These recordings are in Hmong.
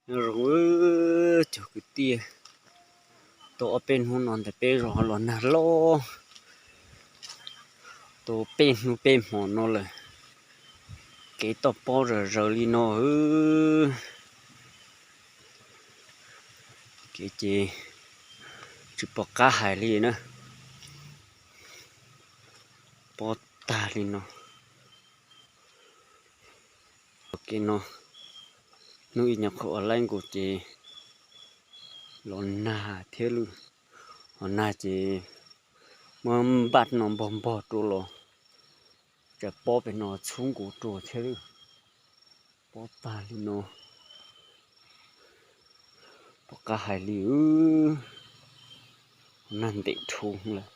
Nyob zoo cov kwv tij, tau ob peb hnub no ntawm peb zos los nag loj, tau peb hnub peb hmo no lawm, kev toj pob zawm zaws li no. Kev ces tsis pom qab hais li na, pob tag li no. Kev no hnub ib nyuag qhuav laib nkaus ces los nag thiab lawm, los nag ces muab npaj no npog npog rau los, tsam pob pem no txhub nkaus rau thiab lawm. Pob tag li no, pom qab hais li, nag ntev dhau lawm.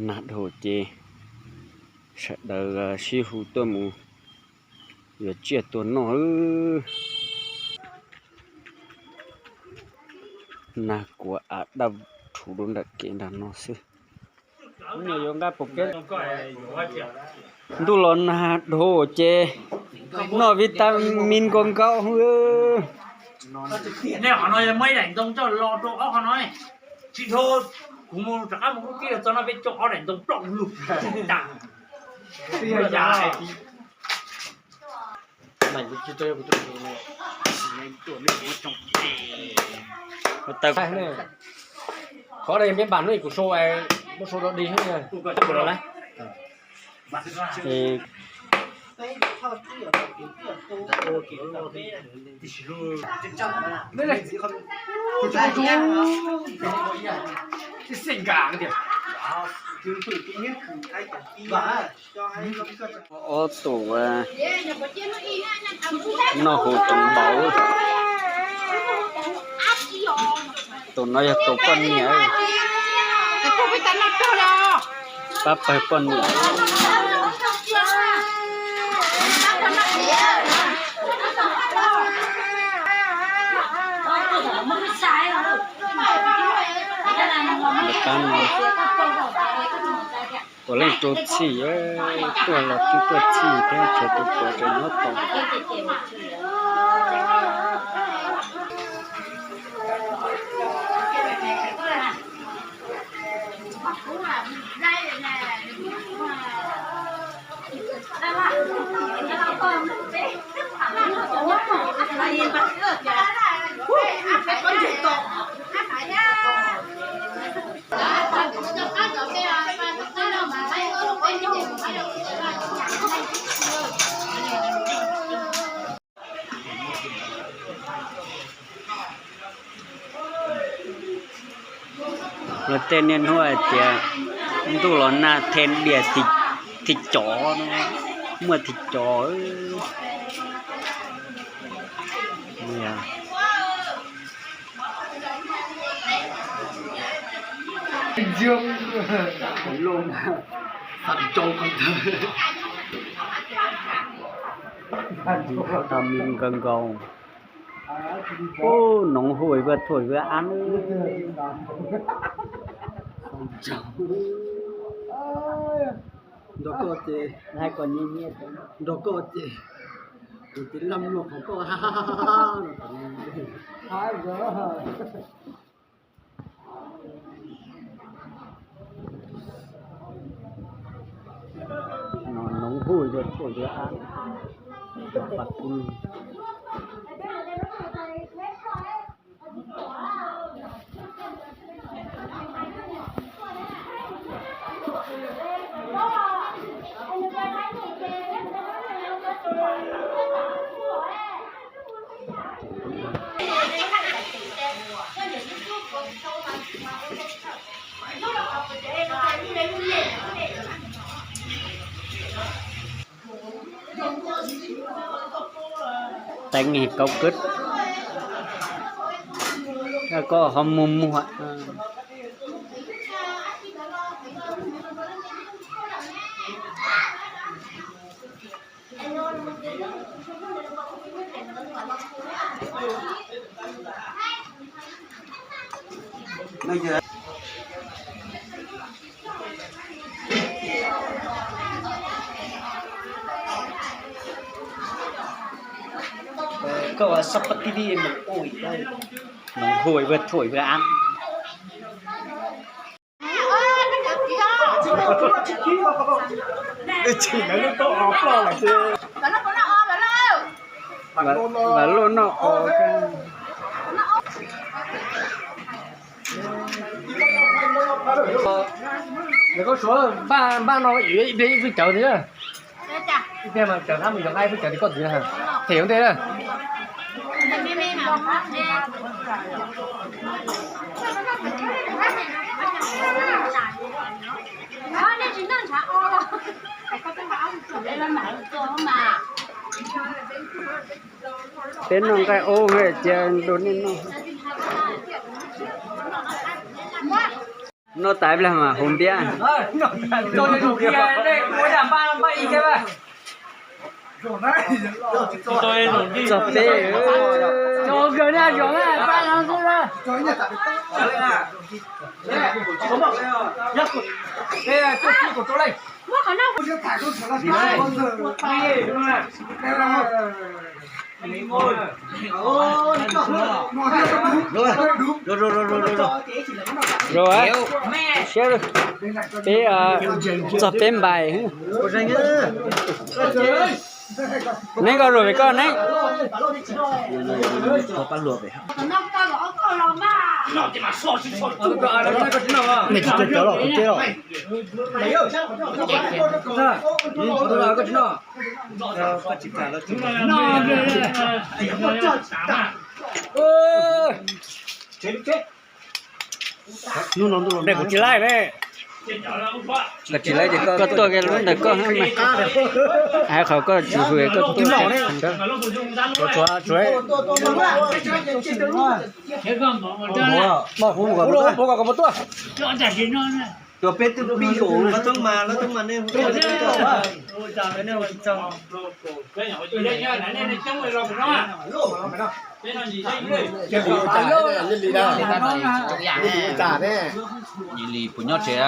Nag dhau ces sawv daws sib hu tuaj mus yuav tsiaj tua noj. Nag kuav av daj rhuv rau nram kev nram no xwb. Ntuj los nag dhau ces noj vitamin nkaus nkaus. Nej qhov no muab ib daim ntoo coj los rau ob qhov no, tsis dhau, kuv mus rov qab mus lub tib los txog no peb coj ob daim ntoo ploj lug tas. Qhov no yog peb npam hnub kuv sau, muab sau rau dig, kuv los lawm. Ob tug noj hu toov npaum. Tus no yog tus poj niam, pab pawg poj niam. Tus pab no puav leej rau txhij, tuaj los twb tuaj txhij thiab, tshuav tus puav tseem nyob tod. Luag tej niaj hnub hais tias ntuj los nag them diam thim cov, muaj thim cov. Tau me nkaus nkaus. Ub, noov huj vaj thuaj vaj ab. Nrog koj ces, nrog koj ces, kuv ces laj luaj qhov koj. Noov huj vaj thuaj vaj ab, pas kub. Teeb kaub kawg, koj ho muag muag. Koj sab pab tib tib mus ua ib, mus hu ib, thuam ib ab. Vam Luj noj os. Koj suav npaj, npaj no ib pliag ib pwg cawv tiag. Ib pliag mas cawv hab mus yog nqa ib pwg cawv tim koj txiv na. Them ua ntej na. Peb noj nqaij ub cia nrog nej noj. Noj tas ib pliag mas hu npiab. Txog peb. Zoo, siab, peb, txog peb npais. Neb koj zoo vim koj neb. Kuv tsis laij ne. Koj tsis laij ces koj tuaj kiag lub ntawm koj. Hais qhov koj tsis hwm koj tsis laij. Tuaj, peb twb pib zaum lawv tub mas, lawv tub mas nej tsis txog. Yim li puas nyob tsev a?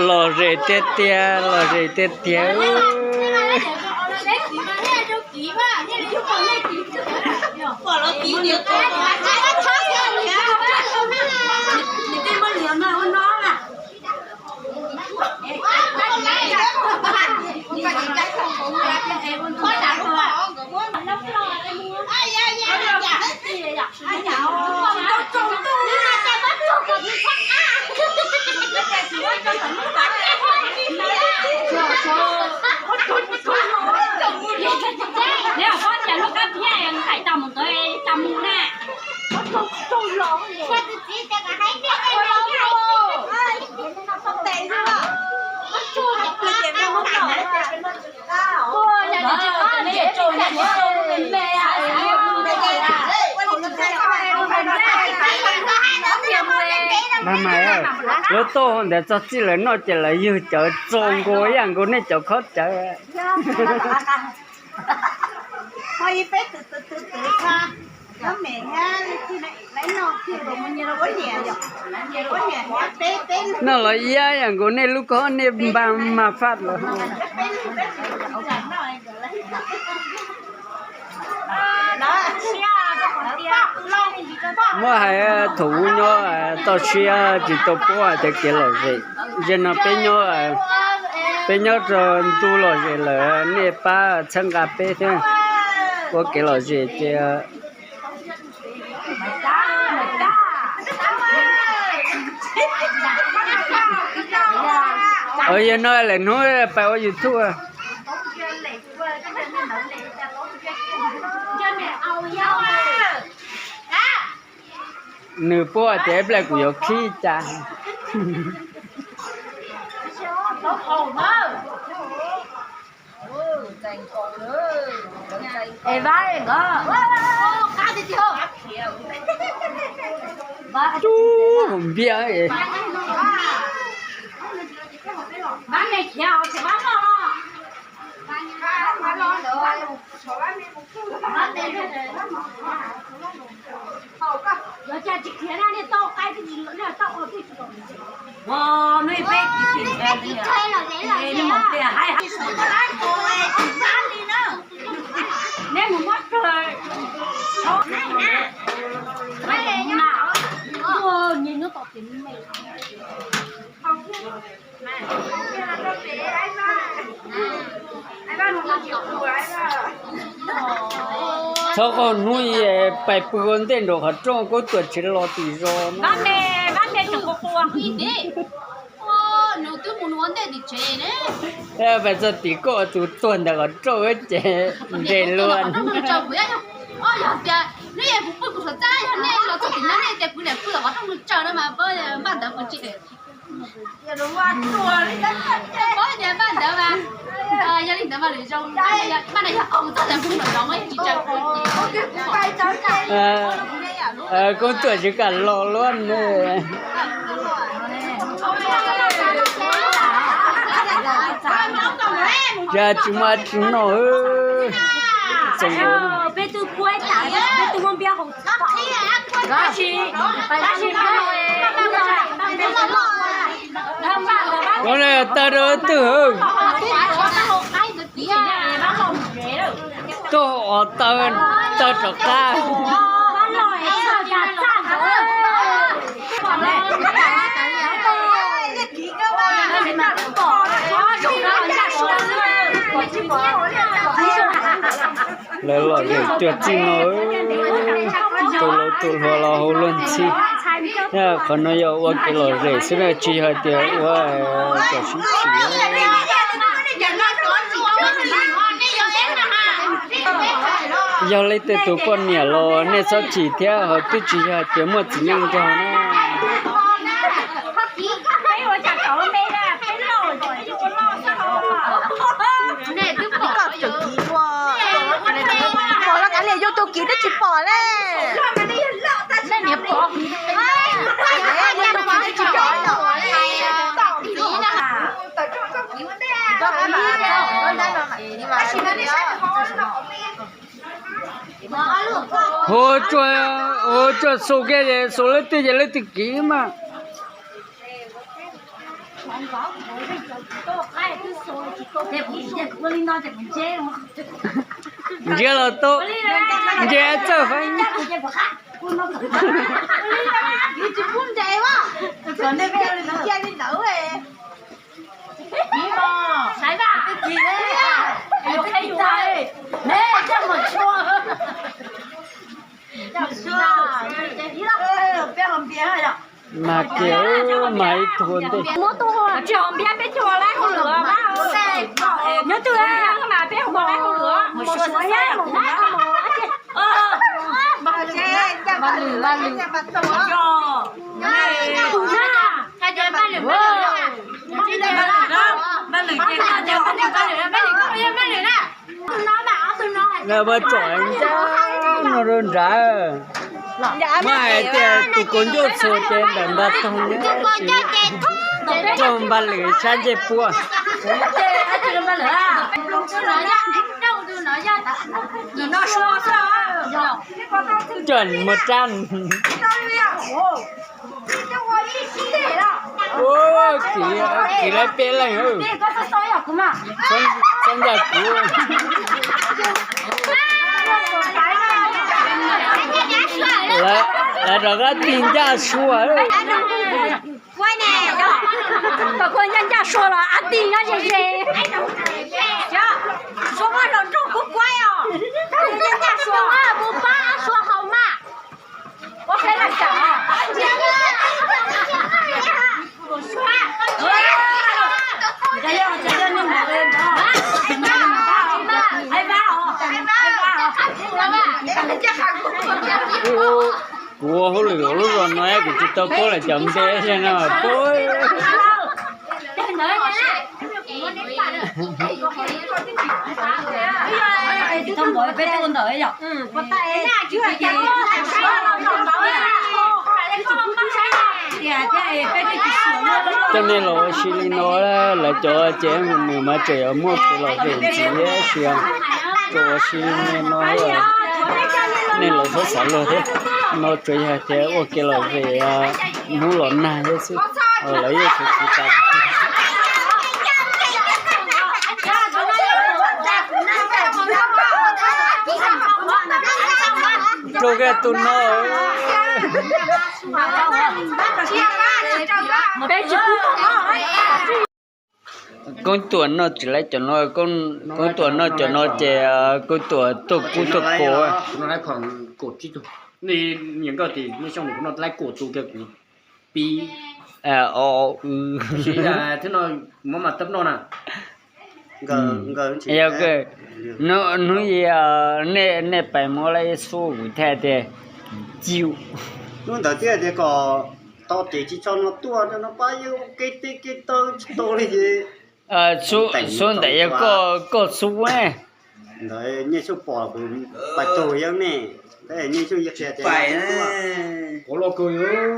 Lom zem tiag tiag, lom zem tiag tiag. Neb ua pob cas lub kab phiab nqaim tau mus ntawd tau mus na. Mas mas, lub tuaj ntawd txog txij lawv noj ces lawv yug cawv txaus nkaus ib yam nkaus nej cov khob cawv. Noj los ib yam nkaus nej lub khob nej npaj mas faj los. Muab hais thaum ub nyob toj siab tsis tau paub hais tias kev lom zem. Zaum no peb nyob, peb nyob rau ntu lom zem lawm, nej pab txhawb nqa peb thiab, ua kev lom zem ces. Yog no lawm hnub pais ua YouTube. Nws paub tias ib pliag kuv yuav khib cas. Cub npiab. Txhob qaug hnub, pais pw ua ntej nraum qhov rooj, Kub Tuam tseem los tim zos no. Pais txog tim koj tus tuag ntawm qhov rooj ces nres luag. Kub Tuam tsis kam los luaj ne. Yog tsis muaj tsis noj. Ua li tawg rau twg? Tuaj os, tawg, tawg rov qab. Lawv lom zem cuag txij no, tus laus tus hluas los hu luag ntxhi. Qhov no yog ua kev lom zem xwb na, tsis yog hais tias ua kom sib tsis. Yog leej twg tus poj niam los nej txhob chim thiab, ho twb tsis yog hais tias muaj txiv neej nrog na. Pom los kav liam, yus tus kiv twb tsis pom li. Hu tsuag, hu tsuag xus kiag ces xus leej twg ces leej twg kiv mas. Ntsia los tau, ntsia txawj heev. Mas kiag, mas ib tug ua ntej. Nyob twg mas peb hu mas peb hu mas peb hu mas. Lawv ua tsom ncaj no rau nrad. Muab hais tias tus kaus ncuj txhuas ces ntawm npag toog, raug npag lwm sab ntsej puab. Coj mus rab. Kiv, kiv lawv peb leeg, txhob ncaj kuv. Lawv rov qab tig ncaj sua. Ncaj ncaj sua los ab tig nyob ze ze. Sua muaj hluas nraug kuj kuab os. Ncaj ncaj sua, kuv pab sua haus mas. Kuv Ua hauj lwm lub zos no kuv tsis tau paub lawv cov npe xwb no. Coj nej los ua si li no, lawv cov ces nws mas tseem yuav muaj kev lom zem ntxiv thiab, tsis yog tsuas ua si li no. Nej los txhob xav luag thiab, no tsuas yog hais tias ua kev lom zem hnub los nag thiab xwb. Lawv yeej txhob xav tas. Rau kiag tus no. Koob Tuam noj tsis laib cov no, Koob Tuam noj cov no ces Koob Tuam tuaj kub tuaj kua. Yog, hnub ib nej pais muab lawv ib xub kuv thiaj tias, ciu, hnub ntawd thiaj tias kom tau tes tsis tso no tuaj no pab yeej ua kev teb kev taw tsis tau li ces xub ntawd yog koj xub ntawd, Nyiaj Xyooj pom kuv pais tug yeeb ne, Nyiaj Xyooj qhia tias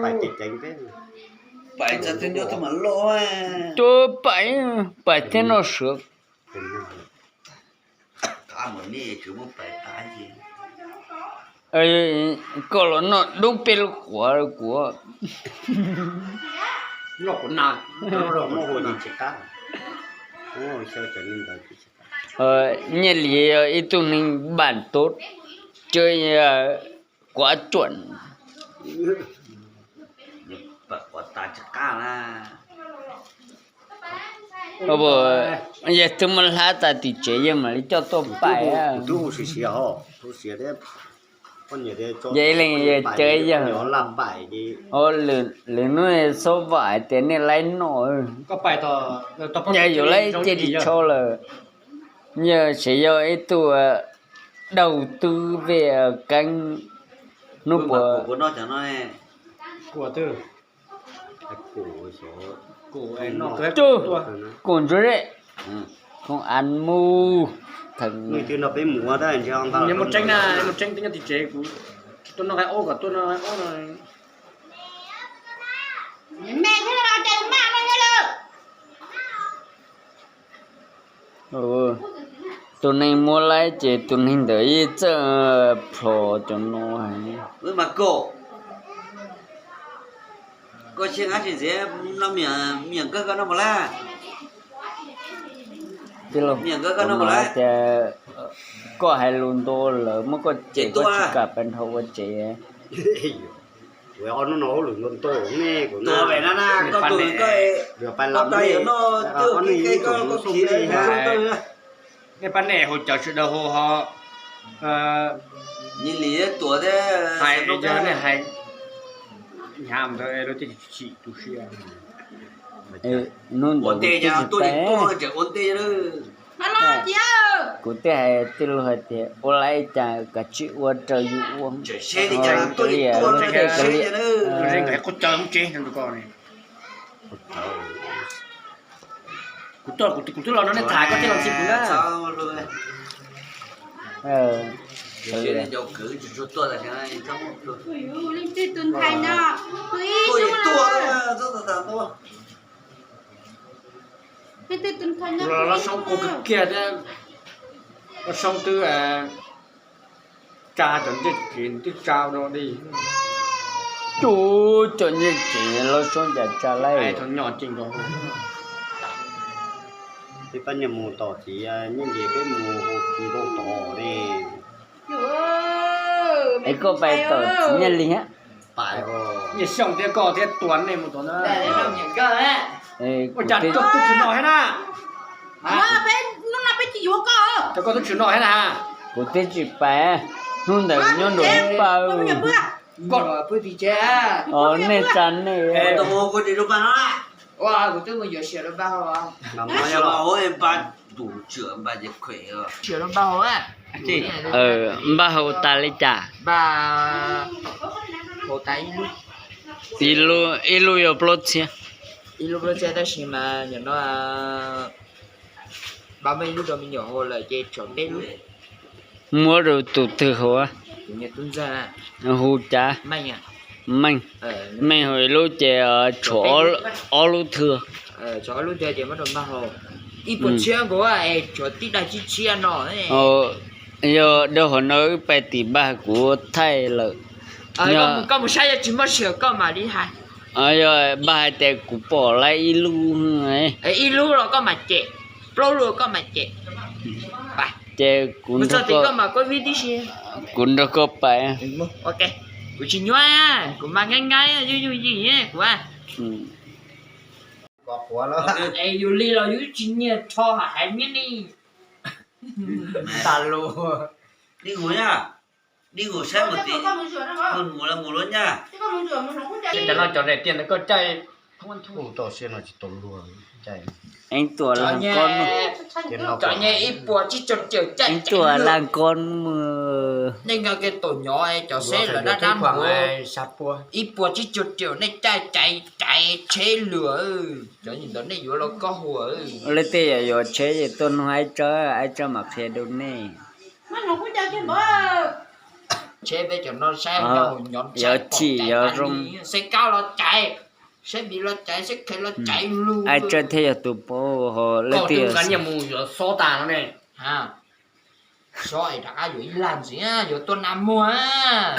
pais tes ceev peb, pais txog twg nyob twg mas loj, tuaj pais, pais thiab noj sua. Koj los noj dub peb lub quav kuv. Nyiaj Lis yog ib tug neeg npam tub, ces kuav cuam. Yog twb muab hlab tas tim tsev yeej mam li coj tuaj pais. Yog ib leeg yog cawv yog, lwm hnub xob vam hais tias nej laib noj. Yog yuav laib cia li tso lawm. Yog tseem yog ib tug daug twb vej keeb hnub puas. Kuv ntsuag zeb, koom av mus theem. Tus neeg muab laib ces tus neeg ntawd yeej txawj plhos cov no. Tias koj hais lus nto lawm muab koj cem koj tsis kam pais nrog ua tsev. Nej pab nej haus cawv sawv daws haus ho. Hais yog nej hais nyhav ntawd lawv thiaj tsis tu siab. Hnub ntawd kuv twb tsis pais. Kuv twb hais tij laug hais tias ua li cas kav tsij ua raws yus ua. Ua li lub tej kav liam. Kuv tuaj, kuv twb los no nej tham koj thiaj los ntxhi kuv na. Leej twg tus ntxhais no, tus ib xyoos los? Leej twg tus ntxhais no, tus ib xyoos los? Los Soob ua kawg kiag thiab, los Soob twb tsa cov ncej tsev twb tsa rau li. Cov ncej tsev los Soob cas tsa laij. Peb pab niag mus tom txiv Nyiaj Lis, peb mus hu nroo tom ne. Es koj pais tom txiv Nyiaj Lis thiab? Nyiaj Xyooj thiab koj thiab tua nej mus tom no. Ua cas koj twb tshwm no thiab na? Peb hnub no peb tsis yuav koj. Koj twb tshwm no thiab na? Kuv twb tsis pais, hnub ntawd nyob nraum pab. Nej tsa nej. Kuv twb mus yuav sia rau npaj hau. Sia rau npaj hau. Npaj hau tas li cas? Ib lub, ib lub yog plaub txhiab. Ib lub plaub txhiab tab sis mas nim no pab muab ib lub rau me nyuam hau lawm ces tshuav peb lub. Muab rau tus twg hau? Hu cas? Meej. Meej hau ib lub ces tshuav ob lub thwg. Ib puas tshiab nkaus es tshuav tib daim tshiab tshiab no. Yog dhau qhov no wb pais tim npaj kuv thaij lawm. Koj mus saib yog tsis muaj sij hawm koj mam li hais. Yog npaj hais tias kuv pom lawm ib lub. Ib lub los koj mam cem, plaub lub koj mam cem. Ces kuv, kuv nrog koj pais. Kuv tsis nyuaj, kuv mas nqaij nqaij yooj yooj yim kuv. Es yus li los yus tsis nyiag rho hais miab li. Dib mus, dib mus saib mus tim, mus mus los mus lawm nyaj. Cov no cov daim tiaj ntawd koj caij, tau siab no tsis tau luag caij. Eeb tuam, cov nyej ib puas tsib caug triệu caij, eeb tuam laj koj mus. Nej nqa kiag tus nyuam cov seb lawv dab dab mus, ib puas tsib caug triệu nej caij caiv caiv tsheb lawm. Cov ntawd nej yuav los koj hu. Leej twg yog yuav tsheb ces tuaj nug Aib Tsawb, Aib Tsawb mam qhia rau nej. Tsheb peb cov no saib, yog chim yog zoo, seb kab los caiv, seb npiv los caiv, seb khev los caiv lug. Aib Tsawb thiaj yog tus paub, leej twg nqa nyiaj mus yuav xob tas no ne. Xob es rov qab yuav ib lag ntxiv, yuav tuaj nag muag.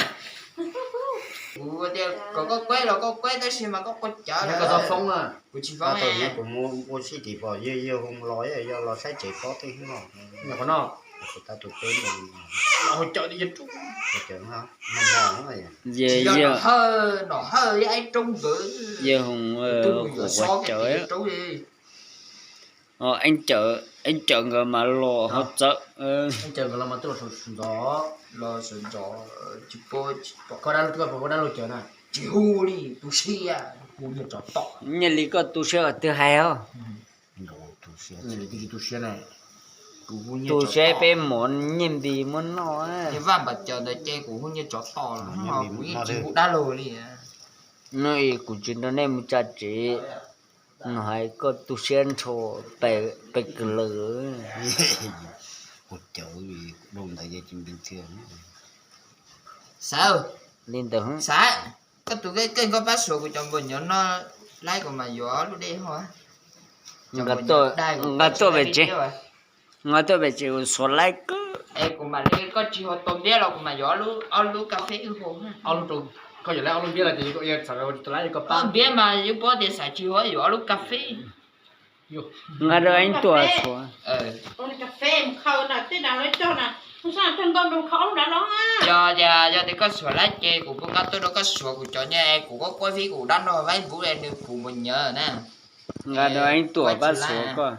Kuv tias kom koj kueb los koj kueb tab sis mas koj quaj cawv lawm. Kuv tsis foob, kuv mus ua si tim pom yawg Hoo los, yog los saib tsev pob tej no. Tus peb los cawv, yawg Hoo quaj cawv. Eeb Cawv nkawd mas los ho txawv. Koj dab laug cawv na. Nyiaj li koj tu siab qhov twg hais os. Tu siab peb mov nyiaj npis muab noj. Vaj Npam Cawv ntawd ces kuv hu nyiaj tsov tom los kuv yeej tsis hu dab laug li. No es kuv tsis nrog nej mus tsa tsev, no hais koj tu siab nrho pes kawg lawm. Xav, li ntawd xav, koj tus kej koj pab suav kuv cov npua nyuv no laib kuv mam yuav lub dej ho. Nqa tuaj pem tsev, nqa tuaj pem tsev kuv suav laib kawg. Es kuv mam li, koj tsis hu tau npiab los kuv mam yuav ob lub kas fes wb hu. Koj yuav laib ob lub npiab los ces, npiab mas yus paub tias xav tsis hu yuav ob lub kas fes. Nqa rau Eeb Tuam suav. Yog, yog tias koj suav laib ces kuv kuj nqa tuaj rau koj suav kuv cov nyiaj, kuv kuj kuaj fib kuv dab no vaib npub nws kuv mus nyuv na. Nqa rau Eeb Tuam pab suav koj.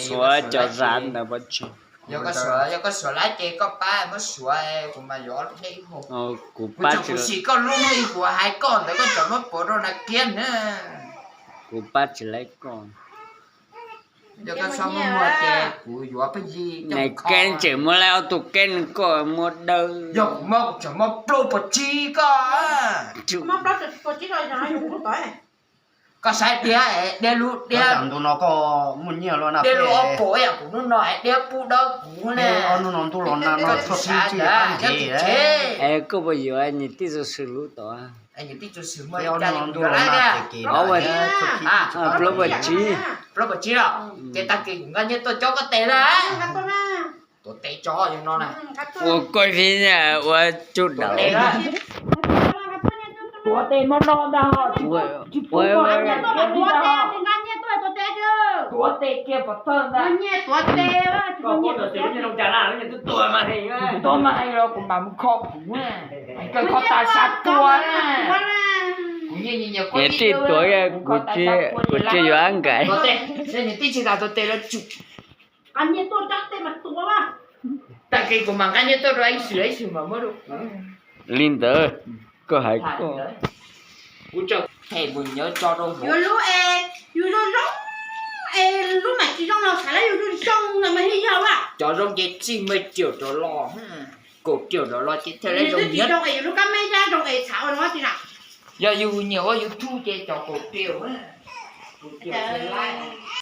Suav cov zav ntawd pov tseg. Yog koj suav laib ces koj pab muab suav, kuv mas yuav dej ib hau. Kuv pab tsis, kuv sim koj lub ib kuv hais koj ntawd koj tseem muab puav rau nas kiab na. Kuv pab tsis laib koj. Yog koj txhob muab muag ces kuv yuav pheej yig. Nais Keeb tseem muab laib ob tug keeb koj muab dawb. Yog kuv muab kuv tseem muab plaub puas tsib koj. Koj saib diab, diab lub diab, diab lub ob puas ib yam kuv hnub no, diab pub dawb kuv ne. Koj puas yuav niam tij txuj xwm lub tod? Plaub puas tsib. Plaub puas tsib los ces tag kis kuv nqa nyiaj tuaj cob koj tes na. Tuav tes tso yog no na. Ua koj fib ua tsuj dawm. Tuav tes no no ntag. Tuav tes kiag pov thawj ntag. Tuav mas hais los kuv mam mus kho kuv, koj kho tas sab tua. Kuv niam tij tuav, kuv tsis yuav nkais. Niam tij tsis tas tuav tes los tsum. Tag kis kuv mam nqa nyiaj tuaj rau ib xwm ib xwm mam muab rau kuv. Li ntawd, koj hais koj. Kuv tseem them mus nyuv tso rau hauv. Yus zoo zoo es lub mam tsis zoo los xav lawv yus zoo zoo no mas yeej yog a. Cov zoo ces txij me ciam rov los. Kaum riaum los ces thiaj li zoo nyiam. Yog yus nyiam ua YouTube ces cov kaum riaum, kaum riaum laib.